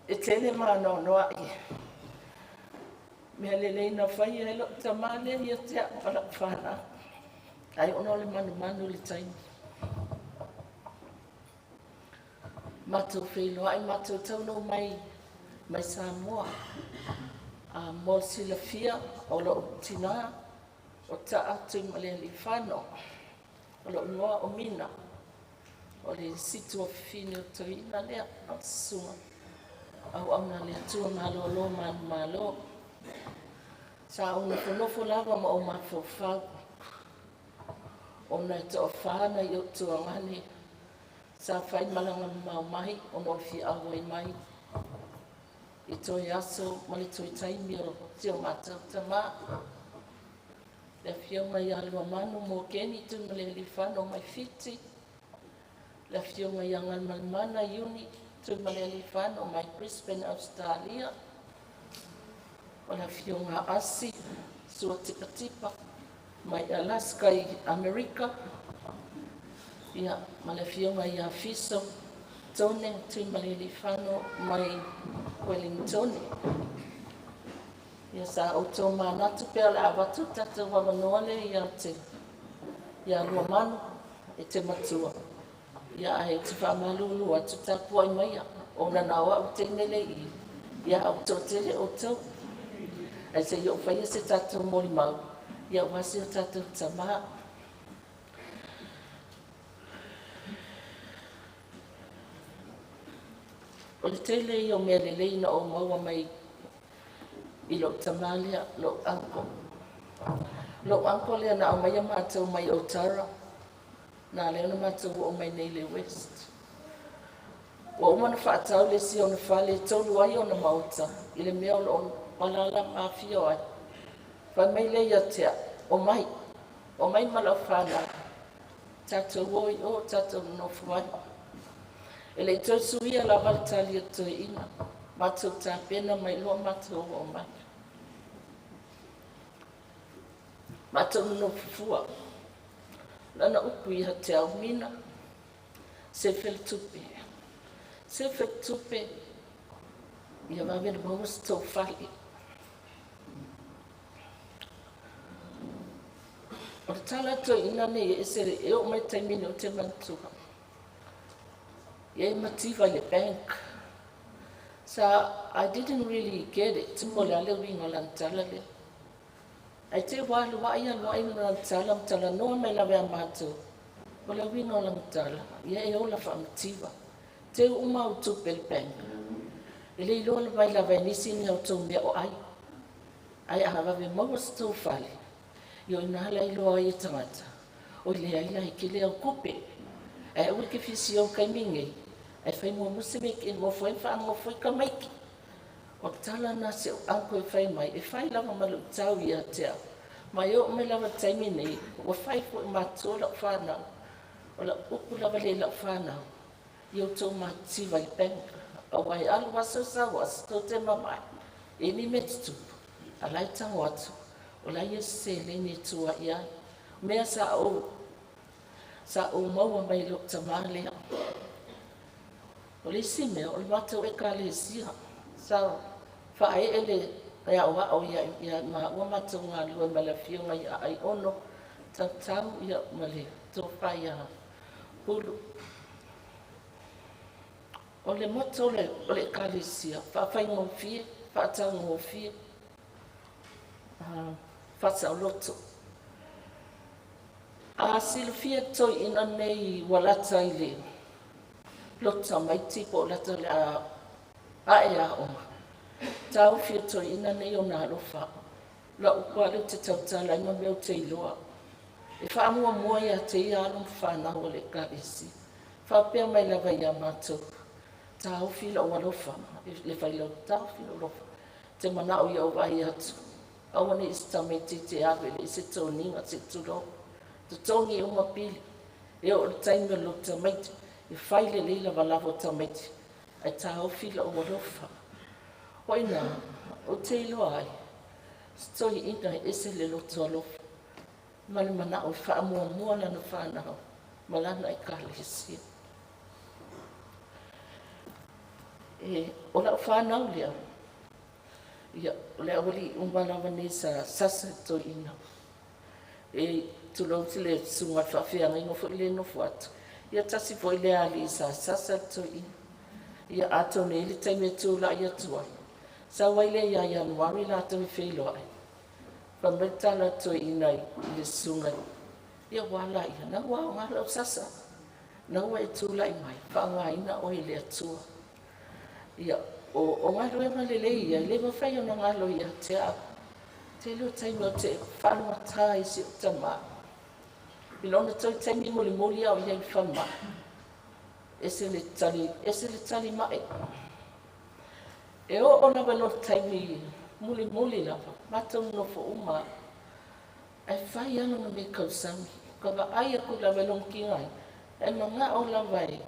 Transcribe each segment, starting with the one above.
E tele maanoanoa'i mea lelei na faia e lo'u tamā lea ia te a'u ma la'u fanau, ae ona o le manumanu i le taimi. Matou feiloai, matou taunuu mai mai Samoa. A mo le silafia, o lo'u tinā o Ta'a Tuimalealiifano, o lo'u igoa o Mina, o le situafafine o Toeaina lea, o le susuga auauna a le Atua malōlō manumalo. Sa ou nofonofo lava ma ou mafaufau, ona e toafā nai ou tuagane sa fai malaga mamao mai ona o le fia auai mai i toe aso ma le toe taimi o si o matou tamā, le afioga ia Luamanu Mokeni Tuimalealiifano mai Fiti, le afioga ia Galumalemana Iuni Tuimalealiifano mai Brisbane, Ausetalia, o le afioga Asi Suatipatipa mai Alaska i Amerika, ia, ma le afioga ia Fiso Tone Tuimalealiifano mai Ueligitone. Ia, sa outou manatu pea o le a avatu le tatou avanoa lea ia te ia Luamanu e te matua, ia, ae ou te faamalulu atu, tapuai maia, ona na o au teine le i, ia, a ua toatele outou. Ae se i ou faia se tatou molimau, ia, aua si o tatou tamā. O le tele ia o mea lelei na ou maua mai i lou tamā lea, lou uncle. Lou uncle lea na aumaia matou mai Otara, na lea na matou oo mai nei le West. Ua uma na faatau le isi ona fale e tolu ai ona maota i le mea o loo malala ma afio ai. Fai mai lea ia te au, o mai ma lau fanau, tatou o i o, tatou nonofo ai. E le i toe suia lava le tali a le toeaina, matou tapena mai loa matou oo mai. Matou nonofo fua. Lana upu ia te au, Mina, sefe le tupe. Sefe le tupe, ia vave na maua se tou fale. O le tala a toeaina nei e ese e oo mai taimi nei ou te manatua. Ia e mativa i le bank. So I didn't really get it po o le a le uiga o lana tala lea. Ae te ua alu ai alu ai ma lana tala ma talanoa mai lava ia matou. O le uiga o lana tala, ia e ola faamativa. Teu uma au tupe i le bank. E le iloa mai lava e nisi ni au mea o ai. Ae a vave maua se tou fale, ia o ina la iloa ai e tagata, o leai la e tele au tupe. Ae aua e te fia sio taimi nei, ae fai muamua se mea e nofo ai ma faanofo ai tamaiti. O le tala na si ou uncle e fai mai, e fai lava ma lou tau ia te au. Ma e oo mai lava i le taimi nei, ua fai foi matua lau fanau. O lau upu lava lea i lau fanau, ia outou mativa i le bank. Aua e alu aso sau aso, tou te mamae, e ni mea tutupu, a la e tago atu, o la ia se seleni e tua i ai. Mea sa ou maua mai lou tamā lea. O le isi mea, o le matou ekalesia, sa faaee le aoao ia, ia maua matou galue ma le afioga ia Aiono Tautau ia, ma le tofa ia Pulu. O le motto o le ekalesia, faafaigofie, faataugofie, faasaoloto. A silafia toeaina nei ua lata i le loto tamaiti po o lata o le a ae aoga, taofi e toeaina nei ona alofa. Lau upu lava lea ou te tautala ai ma mea ou te iloa. E faamuamua ia te ia alo ma fanau o le ekalesia. Faapea mai lava ia matou, taofi lou alofa, le failau taofi lou alofa. Te manao ia ou vaai atu, aua ne i se tamaiti te alu e leai se toniga se tulou. Totogi uma pili. E oo i le taimi o le loto tamaiti, e fai lelei lavalava o tamaiti, ae taofi lou alofa. O ina, ou te iloa ai, se toeaina e ese le loto alofa, ma le manao e faamuamua lana fanau ma lana ekalesia. E, o lau fanau lea, ia, o le aualii uma lava nei sa sasa i toeaina. E, tulou le susuga i le faafeagaiga foi lea e nofo atu, ia tasi foi lea alii sa sasa le toeaina. Ia atonu e i ai le taimi e tulai atu ai, sau ai lea ia Ianuari latou e feiloai, fai mai le tala a le toeaina i le susuga, ia ua a laia, na ua aoga lau sasa, na ua e tulai mai, faaaogaina oe e le Atua. Ia, o, o galuega lelei ia, e le mafai ona galo ia te au. Tele o taimi ou te faalogata ai i si ou tamā. I lona toe taimi mulimuli a o i ai i le falemai, ese le tali, ese le tali mai. E oo lava i lona taimi mulimuli lava, matou nonofo uma lava. Ae fai lava lona mea tausami. Ka vaai atu lava i lona tigaina, ae manao lava e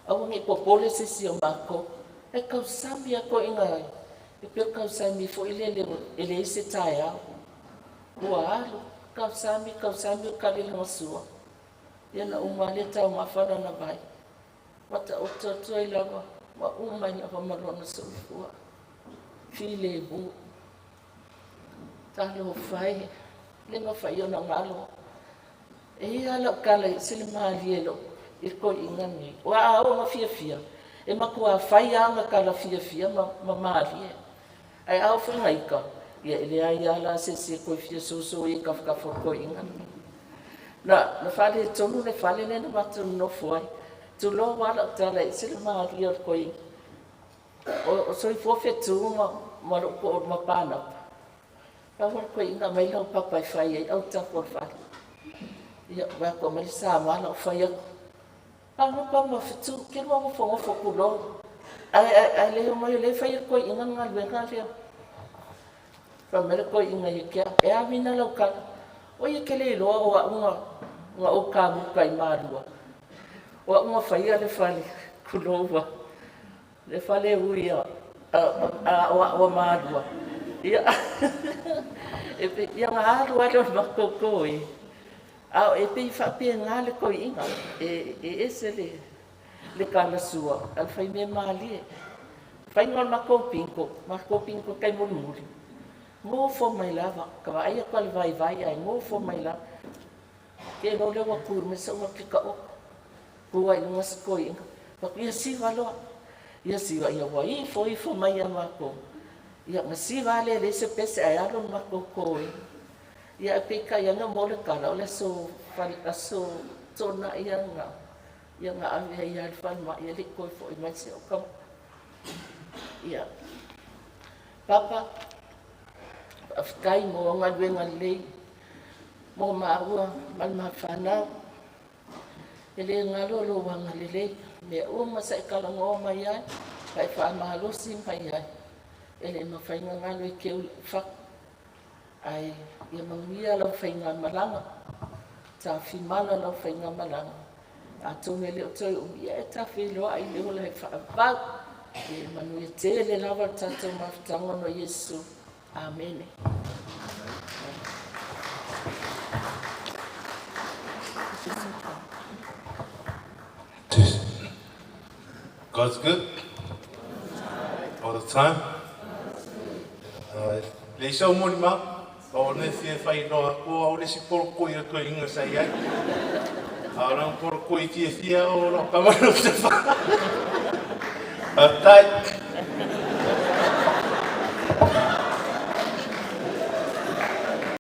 aua ne i popole se isi o matou. Ae tausami lava toeaiina e pei o le tausami foi lele e leai se taeao. Ua alu, tausami, tausami o tali lana sua. Ia na uma lava lea taumafa lana vai. Ua taoto atu ai lava ma uma ai lava ma lona soifua filemu. Talofa e, le mafai ona galo. E i ai lava lau tala e ese le malie i lou i le toeaina lenei. Aua a oo ina fiafia, e matua fai lava ana tala fiafia ma, ma malie. Ae a oo foi ina ita, ia e leai lava la se isi e toe fia soso i ai i tafatafa o le toeaina lenei. Na, na faaletonu le fale lea na matou nonofo ai. Tulou lava lau tala e ese le malie o le toeaina. O, o soifua fetu ma, ma lou toalua Pānapa. Pau le toeaina aumai lau papa e fai ai autafa o le fale. Ia, vaai atu aumai le samala o fai atu. Pānapa ma fetu, ke lua nofonofo tulou. Ae, ae, ae le omai o lea e fai e le toeaina le galuega lea. Fai mai le toeaina ia te au, e a mina lau tala? Oi e te le iloa o au na, na ou kamuta i Malua. O au na faia le fale, tulou lava. Le fale ui a aoao a Malua. Ia, e pei, ia na alu lava lea o le matou toe. A e pei e faapena le toeaina, e, e ese le, le talasua a le faimea malie. Faiga o le matou bingo, matou bingo tai mulimuli, nofo mai lava, ka vaai atu a le vaivai ae nofo mai lava. Ke loa lea ua tu mai sau apika oko. Tu ai i luga si toeaina. Fai atu, ia siva loa. Ia siva, ia ua ifo ifo mai ia matou. Ia na siva lava lea e leai se pese ae alu le matou toe. Ia ae peitai ane ua maua le tala o le aso, aso Toonai ia na, ia na ave ai lava i le falemai e le i toe foi mai si au tama. Ia. Papa, faafetai mo au galuega lelei mo maua ma le ma fanau. E le galo lou agalelei, mea uma sa e talanoa mai ai ma e faamalosi mai ai, e le mafai ona galo e keu i lou fatu. Ae ia manuia lau faigamalaga, tafimala lau faigamalaga, atonu e le o toe umi, ia e ta feiloai i le ola e faavavau. Ia manuia tele lava le tatou mafutaga ona o Iesu. Amene. God's good all the time. Leai sau molimau, pau o le mea e fia faailoa atu, o au le isi polokoi o toeaiina sa i ai. A o lana polokoi fiafia o lau tama lau tafa. Faafetai.